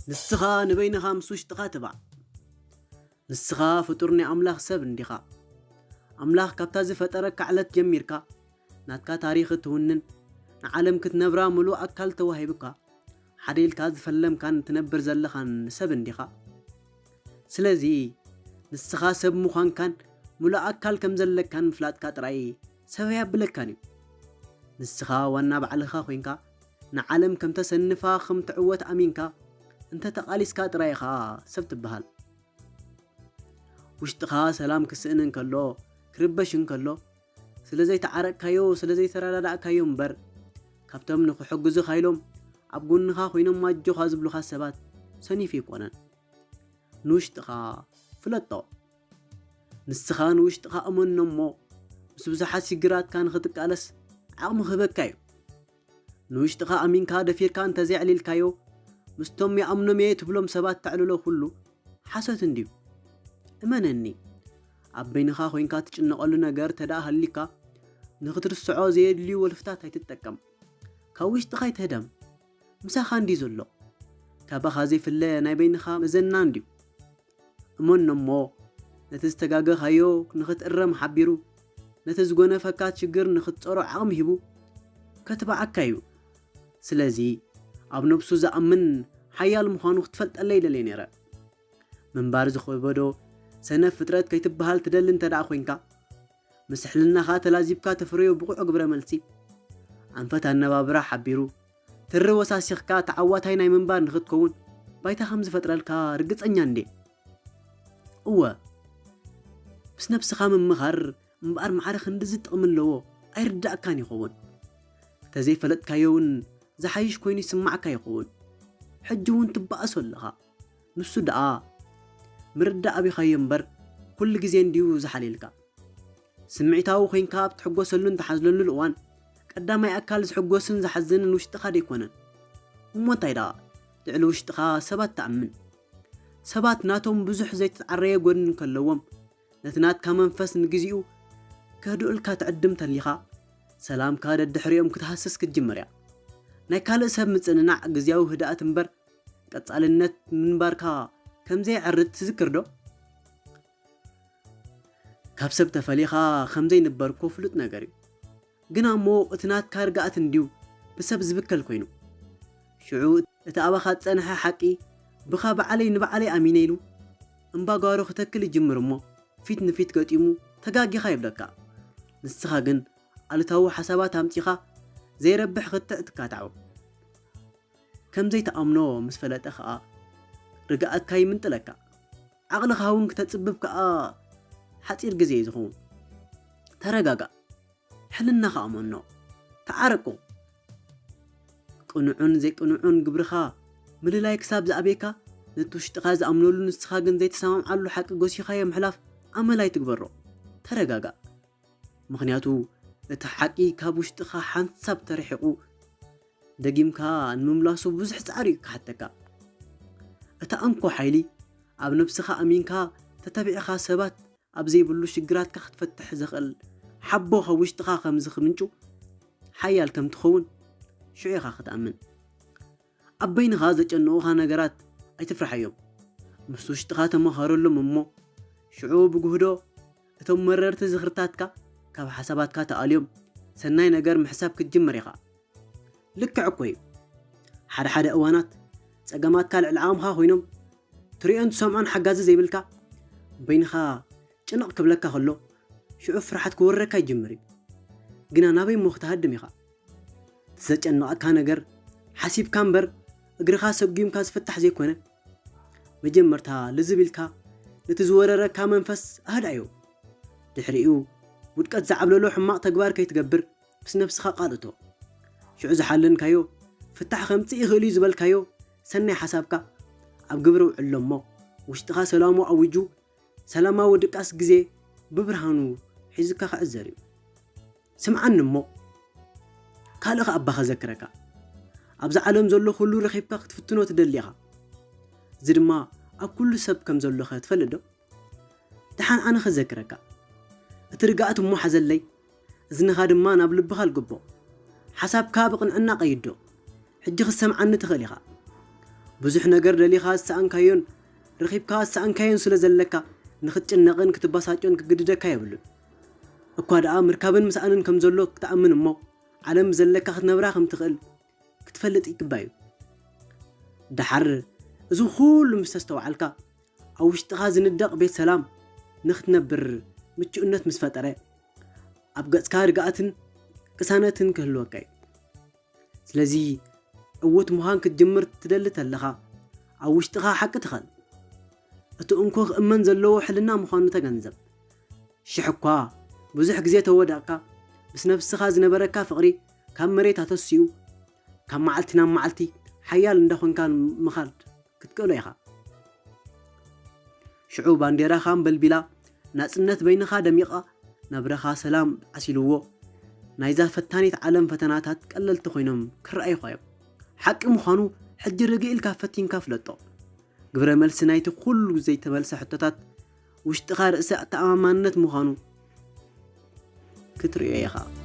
ንስኻ ንበይንኻ ምስ ውሽጥኻ ትባዕ። ንስኻ ፍጡር ናይ ኣምላኽ ሰብ እንዲኻ። ኣምላኽ ካብታ ዝፈጠረካ ዕለት ጀሚርካ ናትካ ታሪኽ እትውንን፣ ንዓለም ክትነብራ ምሉእ ኣካል ተዋሂቡካ፣ ሓደ ኢልካ ዝፈለምካን ትነብር ዘለኻን ሰብ እንዲኻ። ስለዚ ንስኻ ሰብ ምዃንካን ምሉእ ኣካል ከም ዘለካን ምፍላጥካ ጥራይ ሰብ ኣየብለካን እዩ። ንስኻ ዋና ባዕልኻ ኮይንካ ንዓለም ከም ተሰንፋ ከም ትዕወት ኣሚንካ እንተ ተቓሊስካ ጥራይ ኢኻ ሰብ ትበሃል። ውሽጥኻ ሰላም ክስእን እንከሎ፣ ክርበሽ እንከሎ፣ ስለ ዘይተዓረቅካዮ፣ ስለ ዘይተረዳዳእካዮ እምበር፣ ካብቶም ንኽሕግዙኻ ኢሎም ኣብ ጎንኻ ኮይኖም ኣጆኻ ዝብሉኻ ሰባት ሰኒፉ ኣይኮነን። ንውሽጥኻ ፍለጦ። ንስኻ ንውሽጥኻ እመኖ እሞ፣ ምስ ብዙሓት ሽግራትካ ንኽትቃለስ ዓቕሚ ክህበካ እዩ። ንውሽጥኻ ኣሚንካ ደፊርካ እንተዘይዕሊልካዮ፣ ምስቶም ይኣምኖም እየ ትብሎም ሰባት ተዕልሎ ኩሉ ሓሶት እንድዩ። እመነኒ፣ ኣብ በይንኻ ኮይንካ ትጭነቐሉ ነገር ተደኣ ሃሊካ፣ ንኽትርስዖ ዘየድልዩ ወልፍታት ኣይትጠቀም። ካብ ውሽጥኻ ኣይትህደም። ምሳኻ እንድዩ ዘሎ። ካባኻ ዘይፍለ ናይ በይንኻ መዘና እንድዩ። እመኖ እሞ፣ ነቲ ዝተጋገኻዮ ንኽትእረም ሓቢሩ፣ ነቲ ዝጎነፈካ ሽግር ንኽትጸሮ ዓቕሚ ሂቡ ከትብዓካ እዩ። ስለዚ፣ ኣብ ነብሱ ዝኣምን ሓያል ምዃኑ ክትፈልጠለይ ደልየ ነይረ። ምንባር ዝኸበዶ ሰነፍ ፍጥረት ከይትበሃል ትደሊ እንተ ደኣ ኮይንካ፣ ምስ ሕልናኻ ተላዚብካ ተፍረዮ ብቑዕ ግብረ መልሲ፣ ኣንፈት ኣነባብራ ሓቢሩ፣ ትሪ ወሳሲኽካ ተዓዋታይ ናይ ምንባር ንኽትከውን ባይታ ከም ዝፈጥረልካ ርግጸኛ እንዴ። እወ፣ ምስ ነብስኻ ምምኻር እምበኣር ማዕረ ክንድዚ ጥቕሚ ኣለዎ ኣይርዳእካን ይኸውን። እንተዘይፈለጥካዮ እውን ዝሓይሽ ኮይኑ ይስማዕካ ይኸውን። ሕጂ እውን ትበኣሶ ኣለኻ። ንሱ ደኣ ምርዳእ ኣቢኻዮ እምበር ኩሉ ግዜ እንድዩ ዝሓልየልካ። ስምዒታዊ ኮይንካ ኣብ ትሕጎሰሉን ትሓዝለሉን እዋን ቀዳማይ ኣካል ዝሕጎስን ዝሓዝንን ውሽጥኻ ደይኮነን። እሞ እንታይ ደኣ ልዕሊ ውሽጥኻ ሰባት ትኣምን። ሰባት ናቶም ብዙሕ ዘይተዓረየ ጎድኒ እንከለዎም፣ ነቲ ናትካ መንፈስ ንግዚኡ ከህድኡልካ ትዕድም ተሊኻ፣ ሰላምካ ደድሕሪኦም ክትሃስስ ክትጅምር እያ። ናይ ካልእ ሰብ ምጽንናዕ ግዝያዊ ህድኣት እምበር ቀጻልነት ምንባርካ ከም ዘየዕርድ ትዝክር ዶ? ካብ ሰብ ተፈሊኻ ከም ዘይንበር እኮ ፍሉጥ ነገር እዩ። ግና እሞ እቲ ናትካ ርግኣት እንድዩ ብሰብ ዝብከል ኮይኑ። ሽዑ እቲ ኣባኻ ዝጸንሐ ሓቂ ብኻ ባዕለይ ንባዕለይ ኣሚነ ኢሉ እምባጓሮ ክተክል ይጅምር እሞ ፊት ንፊት ገጢሙ ተጋጊኻ ይብለካ። ንስኻ ግን ኣሉታዊ ሓሳባት ኣምጺኻ ዘይረብሕ ክትዕ ትካታዖ። ከም ዘይትኣምኖ ምስ ፈለጠ ኸኣ ርግኣትካ ይምንጥለካ። ዓቕልኻ እውን ክተጽብብ ከኣ ሓጺር ግዜ እዩ ዝኸውን። ተረጋጋእ። ሕልናኻ እመኖ። ተዓረቁ። ቅኑዕን ዘይቅኑዕን ግብርኻ ምልላይ ክሳብ ዝኣብየካ፣ ነቲ ውሽጥኻ ዝኣምነሉ ንስኻ ግን ዘይተሰማምዓሉ ሓቂ ጎሲኻዮ ምሕላፍ ኣመል ኣይትግበሮ። ተረጋጋእ። ምኽንያቱ እቲ ሓቂ ካብ ውሽጥኻ ሓንሳብ ተርሒቑ፣ ደጊምካ ንምምላሱ ብዙሕ ጻዕሪ እዩ ክሓተካ። እታ እንኮ ሓይሊ ኣብ ነብስኻ ኣሚንካ ተተቢዕኻ ሰባት ኣብ ዘይብሉ ሽግራትካ ክትፈትሕ ዘኽእል ሓቦ ካብ ውሽጥኻ ከም ዝኽምንጩ ሓያል ከም ትኸውን ሽዑ ኢኻ ክትኣምን። ኣብ በይንኻ ዘጨንቑኻ ነገራት ኣይትፍርሓዮም። ምስ ውሽጥኻ ተመኻረሎም እሞ ሽዑ ብጉህዶ እቶም መረርቲ ዝኽርታትካ ካብ ሓሳባትካ ተኣልዮም ሰናይ ነገር ምሕሳብ ክትጅምር ኢኻ። ልክዕ እኮ እዩ። ሓደ ሓደ እዋናት ጸገማትካ ልዕሊ ዓቕምኻ ኮይኖም ትሪኦን ትሰምዖን ሓጋዚ ዘይብልካ በይንኻ ጭንቕ ክብለካ ከሎ ሽዑ ፍርሓት ክወረካ ይጅምር እዩ። ግና ናበይ እሞ ክትሃድም ኢኻ? እቲ ዘጨንቐካ ነገር ሓሲብካ እምበር እግርኻ ሰጒምካ ዝፍታሕ ዘይኮነ፣ መጀመርታ ልዝብ ኢልካ ነቲ ዝወረረካ መንፈስ ኣህድኣዮ። ድሕሪኡ ውድቀት ዝዓብለሎ ሕማቕ ተግባር ከይትገብር ምስ ነብስኻ ቃል እቶ። ሽዑ ዝሓለንካዮ ፍታሕ ከምጽእ ይኽእል እዩ ዝበልካዮ ሰናይ ሓሳብካ ኣብ ግብሪ ውዕሎ እሞ ውሽጥኻ ሰላሙ ኣዊጁ ሰላማዊ ድቃስ ግዜ ብብርሃኑ ሒዙካ ክዕዘር እዩ። ስምዓኒ እሞ ካልእ ከኣ እባ ከዘክረካ። ኣብዛ ዓለም ዘሎ ኩሉ ረኺብካ ክትፍትኖ ትደሊ ኢኻ። እዚ ድማ ኣብ ኩሉ ሰብ ከም ዘሎኸ ትፈልጥ ዶ? ደሓን ኣነ ከዘክረካ። እቲ ርግኣት እሞ ሓዘለይ፣ እዝንኻ ድማ ናብ ልብኻ ኣልግቦ። ሓሳብካ ብቕንዕና ቀይዶ። ሕጂ ክትሰምዓኒ ትኽእል ኢኻ። ብዙሕ ነገር ደሊኻ ዝሰኣንካዮን ረኺብካ ዝሰኣንካዮን ስለ ዘለካ፣ ንኽትጭነቕን ክትበሳጮን ክግድደካ የብሉን። እኳ ደኣ ምርካብን ምስኣንን ከም ዘሎ ክትኣምን እሞ፣ ዓለም ብዘለካ ክትነብራ ከም ትኽእል ክትፈልጥ ይግባእ እዩ። ደሓር እዚ ኩሉ ምስ ተስተውዓልካ፣ ኣብ ውሽጥኻ ዝንደቕ ቤት ሰላም ንኽትነብር ምቹእነት ምስ ፈጠረ፣ ኣብ ገጽካ ርግኣትን ቅሳነትን ክህልወካ እዩ። ስለዚ ዕዉት ምዃን ክትጅምር ትደሊ ተለኻ፣ ኣብ ውሽጥኻ ሓቂ ትኸል። እቲ እንኮ ክእመን ዘለዎ ሕልና ምዃኑ ተገንዘብ። ሽሕ እኳ ብዙሕ ግዜ ተወደቕካ፣ ምስ ነብስኻ ዝነበረካ ፍቕሪ ካብ መሬት ኣተሲኡ፣ ካብ መዓልቲ ናብ መዓልቲ ሓያል እንዳኾንካ ምኻድ ክትክእሎ ኢኻ። ሽዑ ባንዴራኻ ኣንበልቢላ፣ ናጽነት በይንኻ ደሚቓ፣ ናብራኻ ሰላም ዓሲልዎ፣ ናይዛ ፈታኒት ዓለም ፈተናታት ቀለልቲ ኮይኖም ክረኣዩኻ እዮም። ሓቂ ምዃኑ ሕጂ ርግእ ኢልካ ፈቲንካ ፍለጦ። ግብረ መልሲ ናይቲ ኩሉ ዘይተመልሰ ሕቶታት ውሽጥኻ ርእሰ ተኣማማንነት ምዃኑ ክትርእዮ ኢኻ።